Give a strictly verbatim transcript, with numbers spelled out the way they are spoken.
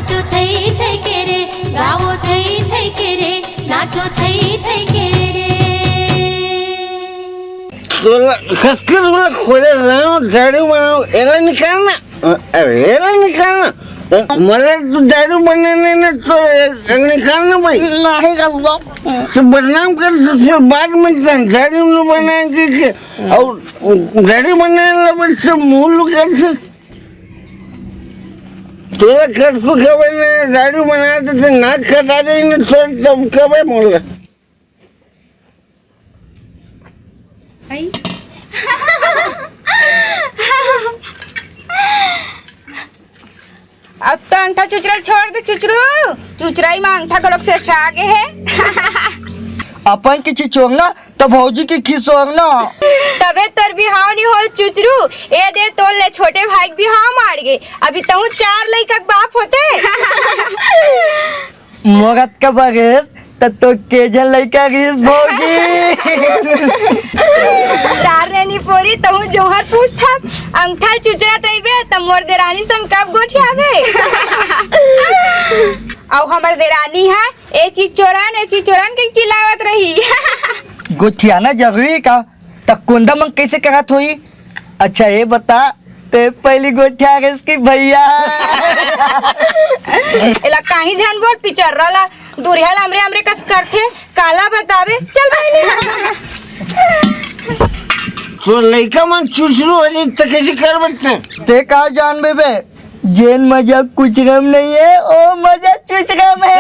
नाचो थई थई के रे, गावो थई थई के रे, नाचो थई थई के रे। तोला खसके तोला खोले रहो, दाढ़ी बनाओ, एला निकालना। अरे, एला निकालना। मतलब, तू दाढ़ी बनाने ना तो ए-, निकालना भाई। नहीं करूँगा। तू बदनाम कर, तो फिर बाद में दाढ़ी नहीं बनाएंगे के? और दाढ़ी बनाने लगे तो मुँह लुका से। तोला खसको खबे ना, दाढ़ी बना देते, नाक कटा दे ना, तो तब खबे मोला। आई। अब तो अंगठा चुचरा छोड़ दे चुचरू। चुचराई में अंगठा घलोक से आगे है। अपन के चिचोरना तो भौजी के खिसोरना। तबे तोर बिहाव नहीं होल चुचरू। ए दे तोर ले छोटे भाई के बिहाव मार गे। अभी तहूँ चार लइका के बाप होते। मोगत का बगेस त तो के झन लइका गिस भौजी। तार रेनी पोरी तहूँ जोहर पूछथस, अंगठा चुचरत रहिबे त मोर देरानी संग कब गोठियाबे? अउ हमर देरानी ह ए चीज चोरन, ए चीज चोरन के चिल्लावत रही। गोठियाना जरूरी का? त कोंदा मन कैसे करत होई? अच्छा ये बता, ते पहली गोठिया के इसकी भैया। एला काहीं झन बोल, पिचर्रा ला दुरिहा ला हमरे हमरे कस करथे, काला बतावे, चल भाई। तो लइका मन चुचरू हो जाई त कैसे कर बटते? ते का जानबे बे, जेन मजा कुचरा म नहीं है, ओ मजा चुचरा म है।